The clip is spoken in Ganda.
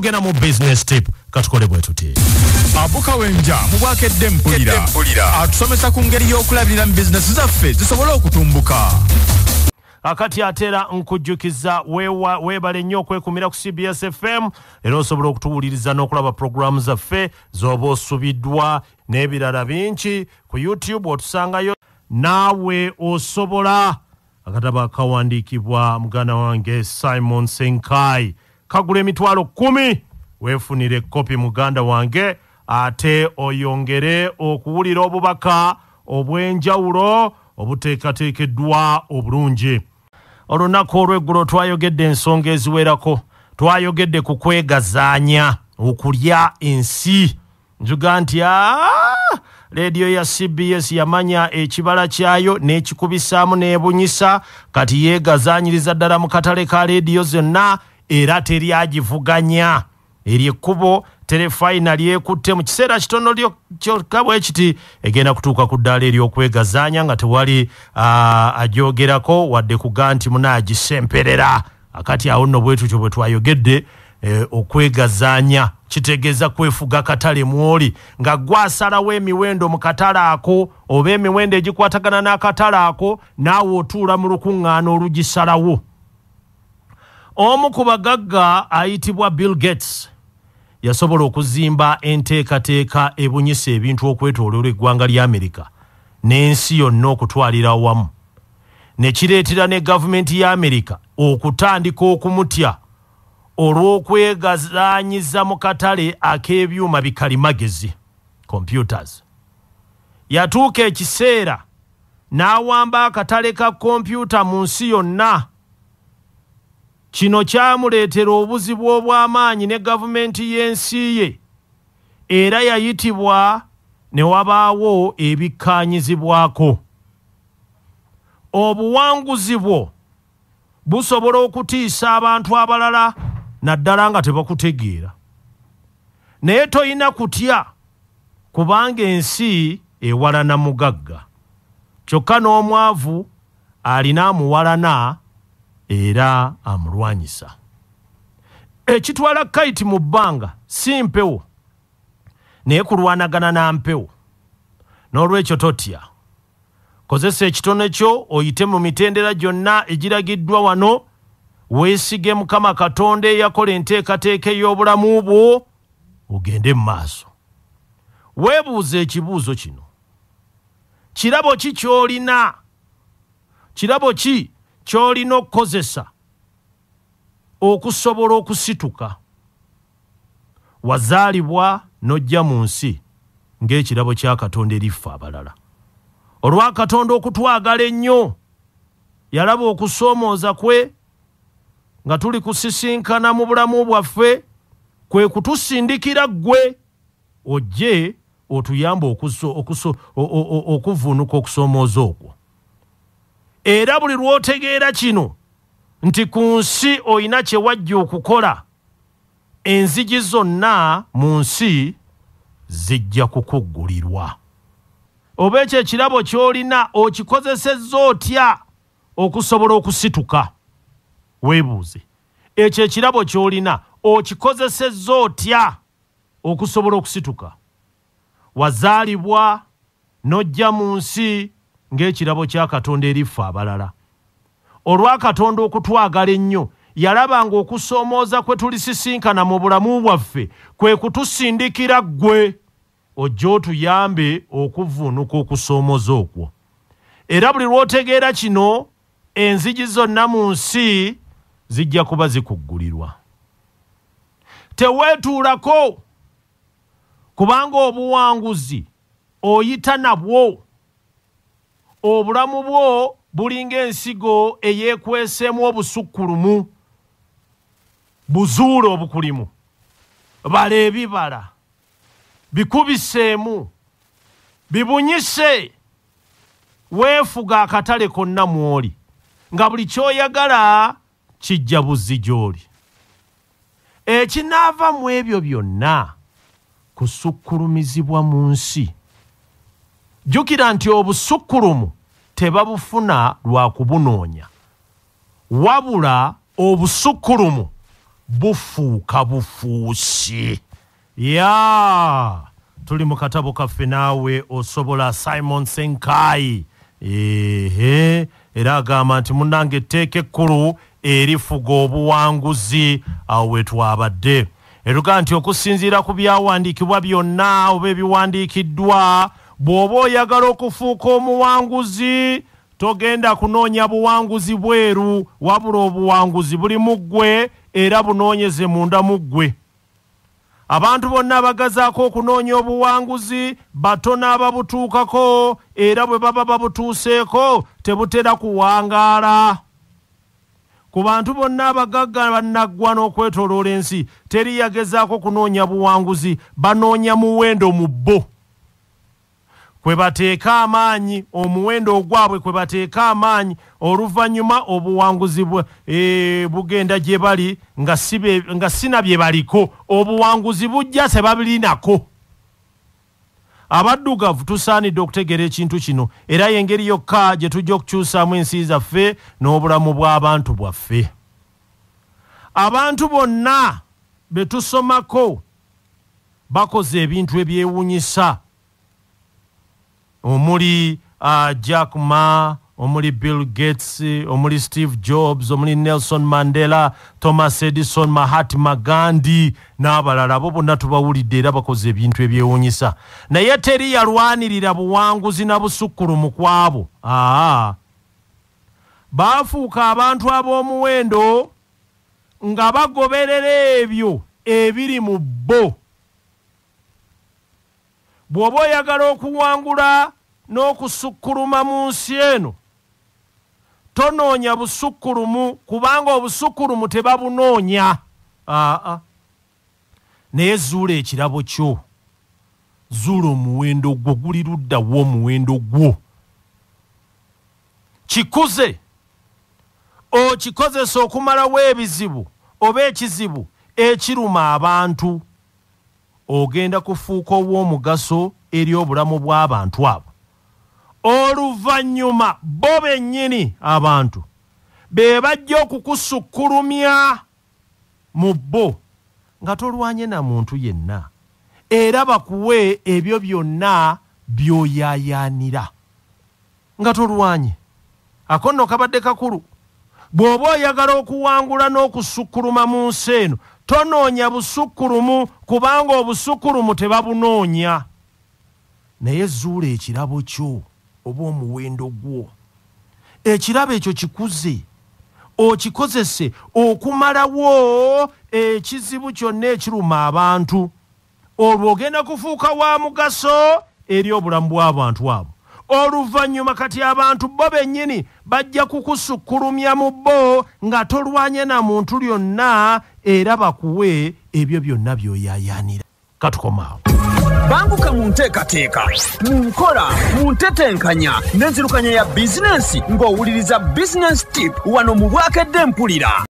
Tugenda mu business tip, katukole bwe tuti. Abuka Wenja mu Bwakedde Mpulira atusomesa ku ngeri y'okulabirira mu bizinesi zaffe zisobole okutumbuka. Akati atera nkujjukiza weebale nnyo okwekumira ku CBS FM, era osobola okutuwuliriza n'okulaba puroguramu zaffe z'oba osubiddwa n'ebirala bingi ku YouTube otusangayo. Naawe osobola. Akatabo akawandiikibwa muganda wange Simon Senkai kagula 10,000, weefunire kopi muganda wange, ate oyongere okuwulira obubaka obw'enjawulo obuteekateekeddwa obulungi. Olunaku olw'eggulo twayogedde ensonga eziwerako. Twayogedde ku kwegazaanya okulya ensi. Njuga nti leediyo ya CBS yamanya ekibala kyayo n'ekikubisaamu n'ebunyisa, kati yeegazaanyiriza ddala mu katale ka leediyo zonna era teri agivuganya. Eryo ekkubo terefayina lyekutte mu kiseera kitono kyokka bwe kiti egenda kutuuka ku ddaala ery'okwegazaanya nga tewali agyogerako wadde kuga nti munaagisemperera. Akati awo nno bwe tutyo bwe twayogedde. Okwegazaanya kitegeeza kwefuga katale mwoli nga gwasalawo emiwendo mu katale ako oba emiwendo egikwatagana n'akatale ako, naawe otuula mu lukuŋŋaana olugisalawo. Omu ku bagagga ayitibwa Bill Gates yasobola okuzimba enteekateeka ebunyisa ebintu okwetooloola eggwanga lya Amerika n'ensi yonna okutwalira awamu, ne kireetera ne gavumenti ya Amerika okutandika okumutya olw'okwegazaanyiza mu katale ak'ebyuma bikalimagezi, computers. Yatuuka ekiseera n'awamba akatale ka kompyuta mu nsi yonna. Kino kyamuleetera obuzibu obw'amaanyi ne gavumenti y'ensi ye, era yayitibwa ne wabaawo ebikkaanyizibwako. Obuwanguzi bwo busobola okutiisa abantu abalala naddala nga tebakutegeera, naye toyina kutya kubanga ensi ewalana mugagga, kyokka n'omwavu alina amuwalana era amulwanyisa. Ekitwala kayiti mu bbanga si mpewo, naye kulwanagana na mpewo. N'olwekyo totya, kozesa ekitone kyo oyite mu mitendera gyonna egiragiddwa wano, weesige Mukama Katonda eyakola enteekateeka ey'obulamu bwo, ogende mu maaso. Weebuuze ekibuuzo kino: kirabo ki ky'olina? Kirabo ki ky'olina okukozesa okusobola okusituka? Wazaalibwa n'ojja mu nsi ng'ekirabo kya Katonda eri ffe abalala. Olwa Katonda okutwagala ennyo, yalaba okusoomooza kwe nga tuli kusisinkana mu bulamu bwaffe, kwe kutusindikira ggwe ojje otuyambe okuvuunuka okusoomooza okwo. Era buli lw'otegeera kino nti ku nsi olina kye wajja okukola, enzigi zonna mu nsi zijja kukuggulirwa. Oba ekyo ekirabo ky'olina okikozesezza otya okusobola okusituka? Weebuuze, ekyo ekirabo ky'olina okikozesezza otya okusobola okusituka? Wazaalibwa n'ojja mu nsi ng'ekirabo kya Katonda eri ffe abalala. Olwa Katonda okutwagala ennyo, yalaba ng'okusoomooza kwe tulisisinkana mu bulamu bwaffe kwe kutusindikira ggwe ojje otuyambe okuvuunuka okusoomooza okwo. Era buli lw'otegeera kino, enzigi zonna mu nsi zijja kuba zikuggulirwa. Teweetuulako, kubanga obuwanguzi oyita nabwo. Obulamu bwo bulinga ensigo eyeekweseemu obusukkulumu, buzuule obukulimu, bala ebibala, bikubiseemu, bibunyise, weefuga akatale konna mw'oli, nga buli ky'oyagala kijja buzzi gy'oli. Ekinaava mu ebyo byonna kusukkulumizibwa mu nsi. Jjukira nti obusukkulumu tebabufuna lwa kubunoonya, wabula obusukkulumu bufuuka bufuusi. Ya tuli mu katabo kaffe naawe osobola, Simon Senkai. Ehe, era agamba nti munnange etteeka ekkulu erifuga obuwanguzi. Awo we twabadde eruga nti okusinziira ku byawandiikibwa byonna oba ebiwandiikiddwa, bw'oba oyagala okufuuka omuwanguzi togenda kunoonya buwanguzi bweru, wabula obuwanguzi buli mu ggwe era bunoonyeze munda mu ggwe. Abantu bonna abagazaako okunoonya obuwanguzi batono ababutuukako, era bwe baba babutuuseeko tebutera kuwangaala. Ku bantu bonna abagagga bannaggwa n'okwetooloola ensi, teri yagezaako kunoonya buwanguzi, banoonya muwendo mu bo kwe bateeka amaanyi, omuwendo ogwabwe kwe bateeka amaanyi. Oluvannyuma obuwanguzi bugenda gye bali nga sina bye baliko, obuwanguzi bujja tebabilinako. Abaddugavu tusaanidde okutegeera ekintu kino, era y'engeri yokka gye tujja okukyusaamu ensi zaffe n'obulamu bw'abantu bwaffe. Abantu bonna be tusomako bakoze ebintu ebyewuunyisa, omuli Jack Ma, omuli Bill Gates, omuli Steve Jobs, omuli Nelson Mandela, Thomas Edison, Mahatma Gandhi n'abalala. Abo bonna tubawulidde era bakoze ebintu ebyewuunyisa, naye teri yalwanirira buwanguzi na busukkulumu kwabo. Baafuuka abantu ab'omuwendo nga bagoberera ebyo ebiri mu bo. Bw'oba oyagala okuwangula n'okusukkuluma mu nsi eno, tonoonya busukkulumu, kubanga obusukkulumu tebabunoonya. Naye zuula ekirabo kyo, zuula omuwendo gwo, guli ludda wo omuwendo gwo, kikuze okikozesa okumalawo ebizibu oba ekizibu ekiruma abantu. Ogenda kufuuka ow'omugaso eri obulamu bw'abantu abo. Oluvannyuma bo bennyini abantu be bajja okukusukkulumya mu bo nga tolwanye na muntu yenna, era bakuwe ebyo byonna by'oyaayaanira nga tolwanye. Ako nno kabadde kakulu. Bw'oba oyagala okuwangula n'okusukkuluma mu nsi eno, tonoonya busukkulumu, kubanga obusukkulumu tebabunoonya. Naye zuula ekirabo kyo oba omuwendo gwo, ekirabo ekyo kikuze okikozese okumalawo ekizibu kyonna ekiruma abantu. Olwo ogenda kufuuka wa mugaso eri obulamu bw'abantu abo. Oluvannyuma kati abantu bo bennyini bajja kukusukkulumya mu bo nga tolwanye na muntu lyonna, era bakuwe ebyo byonna by'oyaayaanira. Katukomaawo. Banguka mu nteekateeka, mu nkola, mu ntetenkanya n'enzirukanya ya bizinensi ng'owuliriza Business Tip wano mu Bwakedde Mpulira.